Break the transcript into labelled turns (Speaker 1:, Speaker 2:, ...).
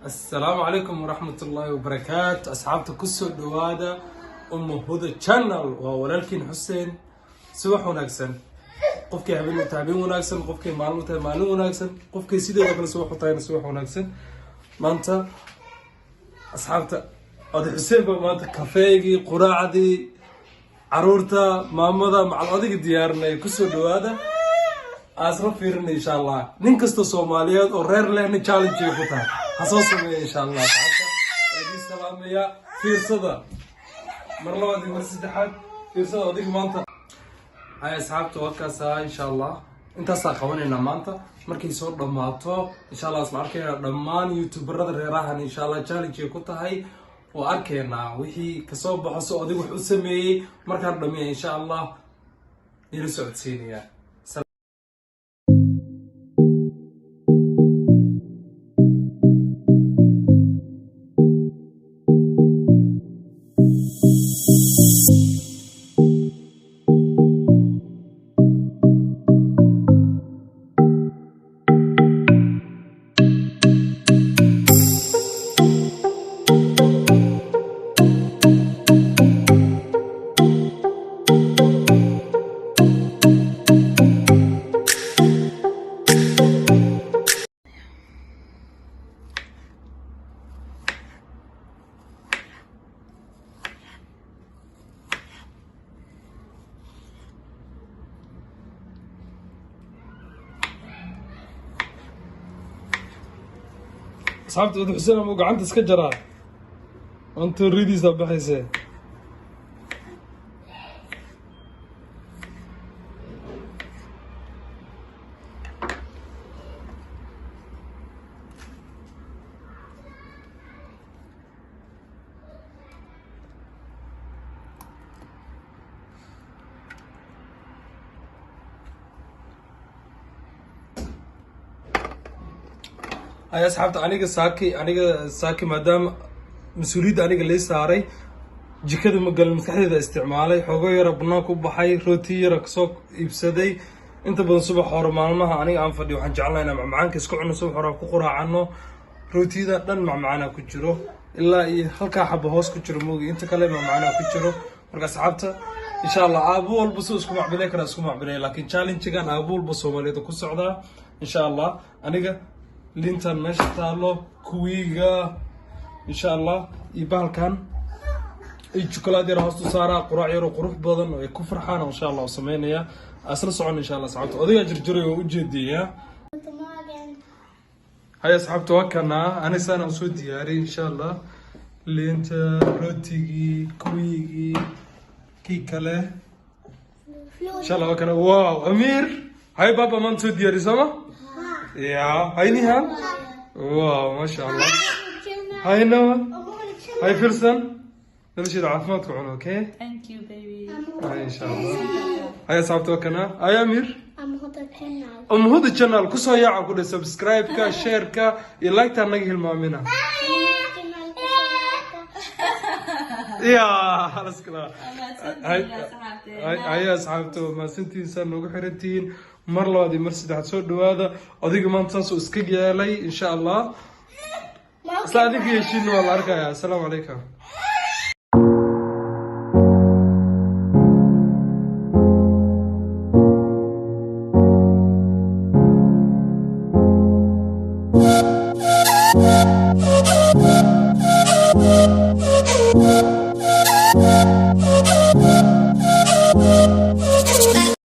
Speaker 1: Assalaamu calaykum waraxmatullaahi wabarakaatu. Asxaabta, kusoo dhawaada Umma Huda Channel. Waa walaalkiin Xuseen. Subax wanaagsan. Qofkii habeen u tahay, habeen wanaagsan. Qofkii maalin u tahay, maalin wanaagsan. Qofkii sideedoo kale subax u tahayna, subax wanaagsan. Maanta, asxaabta, oday Xuseen baa maanta kafeegii, quraacdii, caruurta, maamada, macal odayga diyaarinaya. Kusoo dhawaada, asla fiirina, insha Allah. Nin kasta Soomaaliyeed oo reer lehna challenge ay ku tahay, ha soo sameeya, insha Allah. Asxaabta, waa idiin salaamaya. Fiirsada mar labaad iyo mar saddexaad, fiirsada odayga maanta. Hay asxaabta, waa kaasaa. Insha Allah intaasaa qabanaynaa maanta. Markay soo dhammaato, insha Allah, isla arkaynaa dhammaan youtuberada reerahan. Insha Allah challenge ay ku tahay oo arkaynaa wixii kasoo baxo. So odayg wax u sameeyey markaan dhameeya, insha Allah, nila socodsiinayaa. Asxaabta, oday Xuseen ama gacanta iska jaraa, maanta ridiisa baxayse. Ay asxaabta, aniga saaki maadaama mas-uuliyadda aniga lay saaray, jikada ma galin, maskaxdeeda isticmaalay. Xoogo yara banaanka u baxay, rooti yara kasoo iibsaday. Inta badan subax hore, maalmaha aniga aan fadhiyo, waxaan jeclahay inaan macmacaanka iska cuno. Subax hore aan ku quraacano. Rootiyada dhan macmacaanaa ku jiro, ilaa iyo halkaa xaba hoos ku jiro moogi, inta kale macmacaanaa ku jiro. Marka asxaabta, insha Allah, aabo walba soo isku macbilay karaa, isku macbilay, laakiin challengegan aabo walba Soomaaliyeed ku socdaa, insha Allah. Aniga lintan meesha taalo, kuwiiga, insha Allah, iyo bahalkan iyo jukulaad yar hoostu saaraa, quraac yaroo qurux badan oo ay ku farxaan, insha Allah, u sameynaya. Asla socon, insha Allah. Asxaabta, odagaa jarjaray oo ujeediyaa. Hay asxaabta, waa kanaa. Ani saan soo diyaariyay, insha Allah: liinta, rootigii, kuwiigii, kii kale, insha Allah, waa kana. Wow, Amiir, hay baba, maanta soo diyaariyay sooma? Ya hay Nihan, wow, maasha Allah. Hay Noah, hay Firsan, nolosheeda caafimaadka cuno, okay?
Speaker 2: Thank you, baby.
Speaker 1: Hay, insha Allah. Hay asxaabta, waa kana. Hay Amiir.
Speaker 3: Umhuda Channel.
Speaker 1: Umhuda Channel kusoo yaaca, ku dhe subscribe-ka, share-ka iyo like-ta naga hilmaamina. Ya halas kala. Haya asxaabta, waa mahadsantihiin saa noogu xirantihiin. Mar labaad iyo mar saddexaad, soo dhawaada. Odayga maanta saasuu iska yeelay, insha Allah. Isla adinka heshiin waa la arkaya. Assalaamu calaykum.